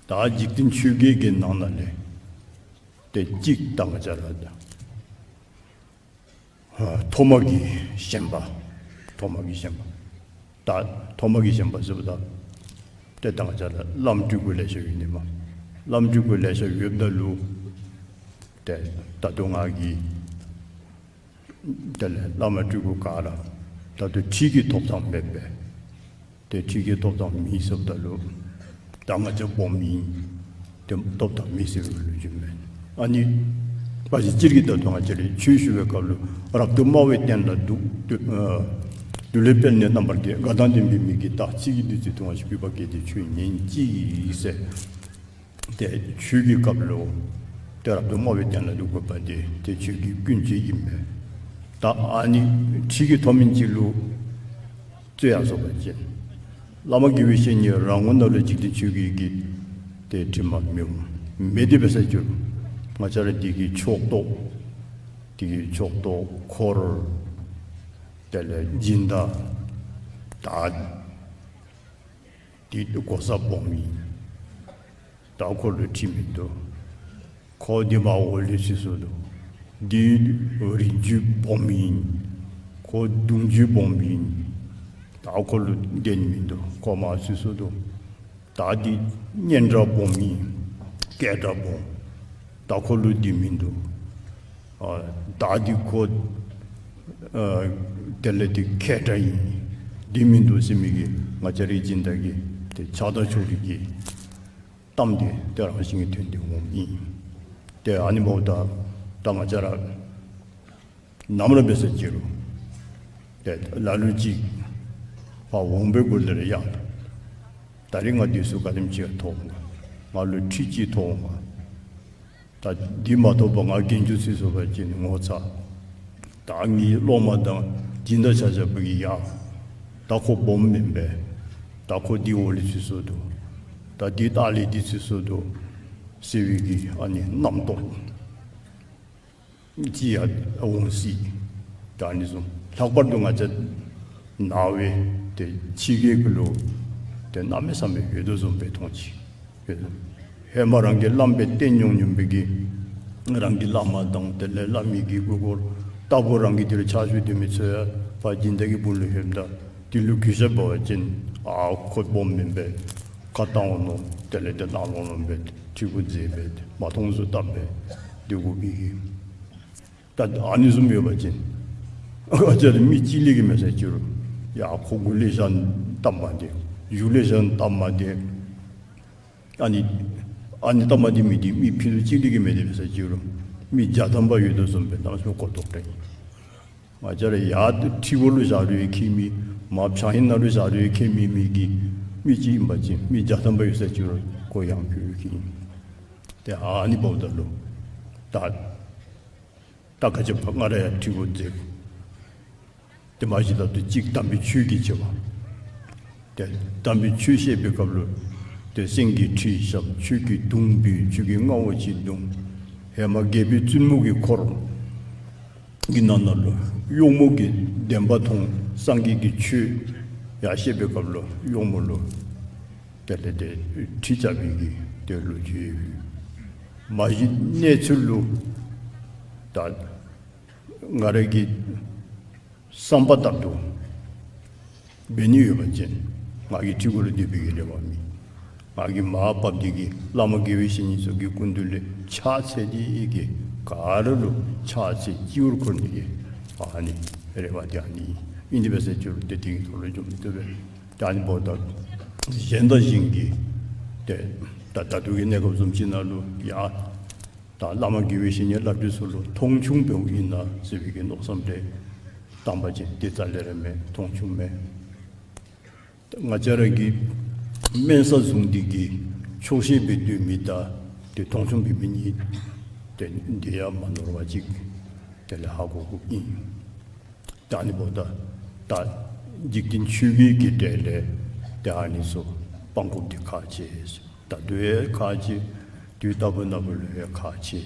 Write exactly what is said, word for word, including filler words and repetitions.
ད་འཇིག་རྟེན་ཆོས་བརྒྱད་ཀྱི་ནང་ན་ལས་ཏེ་གཅིག་ད་ང་བཅས་ར་ད་ཨ་ཐོག་མ་གི་ཞེན་པ། ཐོག་མ་གི་ཞེན་པ། ད་ཐོག་མ་གི་ཞེན་པ་ཟེརཝ་ད་ཏེ་ད་ང་བཅས་ར་བླམ་སྤྲུལ་སྐུ་ལེ་ཤ་ཡོད་ནི་མས། བླམ་སྤྲུལ་སྐུ་ལེ་ཤ་ཡོདཔ་ད་ལུ་ཏེ་ད་ལྟོ་ང་གིས་དེ་ལས་བླ་མ་སྤྲུལ་སྐུ་ག་ར་ད་ལྟོ་ཁྲི་གི་ཐོབ་ཐང་མེད་པས། ཏེ་ཁྲི་གི་ཐོབ་ཐང་མེད་ཟེརཝ་ད་ལུ་ད་ང་བཅས་སྦོམ་ཨིན། ཏེ་ཐོབ་ཐང་མེད་ཟེར་བའི་ལོ་རྒྱུས་མེན། ཨ་ནི་བ་ཅིག་སྤྱིར་གྱིས་ད་ལྟོ་ང་བཅས་ར་ཆོས་ཞུ་བའི་སྐབས་ལུ་རབ་ཏུ་དམའ་བའི་སྟན་ལ་འདུག། ཏེ་ཨ་བདུད་ལས་སྤེལ་ནས་རྣམ་པར་རྒྱལ། དགའ་དང་ལྡན་པའི་མིག་གིས་བལྟ། ཚིག་གི་བདུད་རྩི་འཐུང་བ་ཞིག། གུས་པ་བསྐྱེད་དེ་ཆོས་ཉན་ཅིག་ཟེར། ཏེ་ཆོས་ཀྱི་སྐབས་ལུ་ཏེ་རབ་ཏུ་དམའ་བའི་སྟན་ལ་འདུག་དགོས་པ་དེ་ཏེ་ཆོས་ཀྱི་ཀུན་སྤྱོད་ཨིན་པས། ད་ཨ་ནི་ཁྲི་གི་ཐོབ་མིན་ཅིག་ལུ་རྩོད་ཡར་སོང་པ་ཅིན་བླ་མ་དགེ་བའི་བཤེས་གཉེན་རང་ངོ་ནང་ལུ་འཇིག་རྟེན་ཆོས་བརྒྱད་ཀྱི་ཏེ་དྲིན་མ་མི་འོང་། མེད་དེ་འབད་ས་ཅིག་རུང་ང་བཅས་ར་འདི་གི་ཕྱོགས་གཏོགས། འདི་གི་ཕྱོགས་གཏོགས་འཁོར། དེ་ལས་སྦྱིན་བདག། ད་འདི་གོ་ས་སྦོམ་ཨིན། ད་ཁོ་ལུ་ཁྲི་མིན་འདུག། ཁོ་འདི་མར་འོག་ལུ་ཚུད་སོ་ནུག། འདི་རིགས་རྒྱུད་སྦོམ་ཨིན། ཁོ་གདུང་རྒྱུད་སྦོམ་ཨིན། ད་ཁོ་ལུ་གདན་མིན་འདུག། ཁོ་མར་ཚུད་སོ་ནུག། ད་འདི་སྙན་གྲགས་སྦོམ་ཨིན། སྐད་གྲགས་སྦོམ། ད་ཁོ་ལུ་འདི་མིན་འདུག། ཨ་ད་འདི་ཁོ་ཨ་དེ་ལས་འདི་མཁས་དྲགས་ཨིན། འདི་མིན་འདུག་ཟེར་མི་གི་ང་བཅས་རའི་སྦྱིན་བདག་གི་ཏེ་ཆགས་སྡང་ཕྱོགས་རིས་ཀྱི་གཏམ་དེ་ཏེ་རང་བཞིན་གྱིས་ཐོན་ཏེ་འོངམ་ཨིན། ཏེ་ཨ་ནི་འབདཝ་ད་ད་ང་བཅས་ར་ནམ་ར་འབད་ས་ཅིག་རུང་ཏེ་ལ་ལུ་ཅིག་ཕར་འོང་བའི་གུ་ལས་ར་ཡང་ད་རིས་ང་འདི་ཚུ་ག་དེམ་ཅིག་ཐོབ་འོང་། ང་ལུ་ཁྲི་ཅིག་ཐོབ་འོང་། ད་འདི་མ་ཐོབ་པར་ང་རྒན་རྒྱུད་ཚུད་སོང་པ་ཅིན་ངོ་ཚ། ད་ངེའི་སློབ་མ་དང་སྦྱིན་བདག་ཆ་ཁྱབ་ཀྱིས་ཡ་ད་ཁོ་སྦོམ་མེན་པས། ད་ཁོ་འདི་འོག་ལུ་ཚུད་སོ་ནུག། ད་འདི་ལྟག་ལས་འདི་ཚུད་སོ་ནུག་ཟེར་བའི་གི་ཨ་ནི་རྣམ་རྟོག་ཅིག་ཡང་འོང་སྲིད། ད་ཨ་ནི་བཟུམ་ལྷག་པར་དུ་ང་བཅས་ནང་པའི་ཏེ་ཕྱི་རྒྱལ་གྱི་ལུ་ཏེ་གནམ་མེད་ས་མེད་ཡོད་དོ་བཟུམ་སྦེ་མཐོང་ཅི། ཧེ་མ་རང་གིས་བླམ་སྦེ་བསྟེན་མྱོང་མྱོང་པའི་གི་རང་གི་བླ་མ་དང་དེ་ལས་བླ་མའི་གི་གུས་བཀུར་ལྟ་བུ་རང་གི་དེ་ལུ་ཕྱག་ཞུ་སྡོད་མི་ཚུ་ཡང་ཕར་སྦྱིན་བདག་གི་སྦུག་ལུ་ལྷོདཔ་ད་དེ་ལུ་གུས་ཞབས་འབད་བ་ཅིན་ཨ་ཁོ་སྦོམ་མེན་པས། ཁ་བཏང་འོང་མནོ། དེ་ལས་ཏེ་གནང་ལོང་ལོང་སྦེ་ཁྲི་གུ་འཛེགས་སྦེ་མ་མཐོང་ཚུ་བཏབ་སྦེ་སྡོད་དགོ་པའི་གི་ད་ཨ་ནི་བཟུམ་ཡོད་པ་ཅིན་ང་བཅས་ར་མི་གཅིག་ལས་ཀྱི་མེད་ས་ཅིག་རུང་ཡ་ཁོ་མགུ་ལས་བཞག་སྟབས་མ་བདེ། མཇུག་ལས་བཞག་སྟབས་མ་བདེ། ཨ་ནི་ཨ་ནི་སྟབས་མ་བདེ་མི་འདི་མི་ཕུད་རྡོག་གཅིག་ལས་ཀྱི་མེད་དེ་འབད་ས་ཅིག་རུང་མི་བརྒྱ་ཐམ་པ་ཡོད་དོ་བཟུམ་སྦེ་གནམ་མེད་ས་མེད་གོ་རྟོགས་འདྲ་ཨིན། ང་བཅས་ར་ཡར་ཁྲི་གུ་ལུ་བཞག་རུང་ཡང་མཁྱེན་མི། མར་ཕྱག་ཧིང་ནང་ལུ་བཞག་རུང་ཡང་མཁྱེན་མི་མི་གི་མི་གཅིག་ཨིན་པ་ཅིན་མི་བརྒྱ་ཐམ་པ་ཡོད་ས་ཅིག་རུང་ཁོ་ཡང་ཕུད་མཁྱེན། ཏེ་ཨ་ནི་འབདཝ་ད་ལུ་ད་ད་ག་ཅི་ཕར་ང་ར་ཡང་ཁྲི་གུ་འཛེགས། ཏེ་མ་གཞི་ད་ལྟོ་གཅིག་དམ་པའི་ཆོས་ཀྱི་ཆེ་བ། ཏེ་དམ་པའི་ཆོས་བཤད་པའི་སྐབས་ལུ་ཏེ་སེང་གེའི་ཁྲི་བཤམས། ཆོས་ཀྱི་དུང་འབུད། ཆོས་ཀྱི་རྔ་བོ་ཅིག་བརྡུང་། ཧེ་མ་རྒྱལ་པོའི་བཙུན་མོ་གི་འཁོར་གྱི་ནང་ན་ལུ་གཡོག་མོ་གིས་བདེན་པ་མཐོང་། སངས་རྒྱས་ཀྱི་ཆོས་ཡར་བཤད་པའི་སྐབས་ལུ་གཡོག་མོ་ལུ་དེ་ལས་ཏེ་ཁྲི་བཅགས་པའི་གི་ཏེ་ལོ་རྒྱུས་ཡོད། མ་གཞི་གནས་ཚུལ་ལུ་ད་ང་ར་གི་བསམ་པ་ལྟར་དུ་འབད་ནི་ཡོད་པ་ཅིན་ང་གིས་ཁྲི་གུ་ལུ་སྡོད་པའི་གི་རེ་བ་མེད། ང་གིས་མར་བབས་ཏེ་གི་བླ་མ་དགེ་བའི་བཤེས་གཉེན་ཚུ་གི་སྐུ་མདུན་ལས་ཕྱག་འཚལ་ཏེ་གི་ག་ར་ལུ་ཕྱག་འཚལ་སྤྱི་བོར་འཁོར་ནི་གི་ཨ་ནི་རེ་བ་དེ་ཨ་ནི་ཨིན། དེ་འབད་ས་ཅིག་རུང་ཏེ་དེ་གི་ཐོག་ལུ་འགྱོ་མི་བཏུབ་པས། ད་ཨ་ནི་འབདཝ་ད་གཞན་དང་གཞན་གྱི་ཏེ་ད་ད་ལྟོ་གི་གནས་སྐབས་བཟུམ་ཅིག་ནང་ལུ་ཡ་ད་བླ་མ་དགེ་བའི་བཤེས་གཉེན་བླ་སྤྲུལ་ཚུ་ལུ་མཐོང་ཆུང་འབདཝ་ཨིན་ན་ཟེར་བའི་གི་མནོ་བསམ་རེ་བཏང་པ་ཅིན་ཏེ་རྩ་ལས་ར་མེད། མཐོང་ཆུང་མེད། ང་བཅས་ར་གིས་དམན་ས་བཟུང་སྟེ་གི་ཆོག་ཤེས་སྦེ་སྡོད་མི་དང་ཏེ་མཐོང་ཆུང་འབད་མི་གཉིས་ཏེ་འདི་ཡང་མ་ནོར་བ་ཅིག་དེ་ལས་ཧ་གོ་དགོཔ་ཨིན། ད་ཨ་ནི་འབདཝ་ད་ད་འཇིག་རྟེན་ཆོས་བརྒྱད་ཀྱི་གྲས་ལས་ཏེ་ཨ་ནི་ཚུ་སྤང་དགོཔ་འདི་ཁག་ཆེ། ད་ལྟོ་ཡང་ཁག་ཆེ། དུས་ད་ལྟོ་ནངས་པ་ལུ་ཡང་ཁག་ཆེ།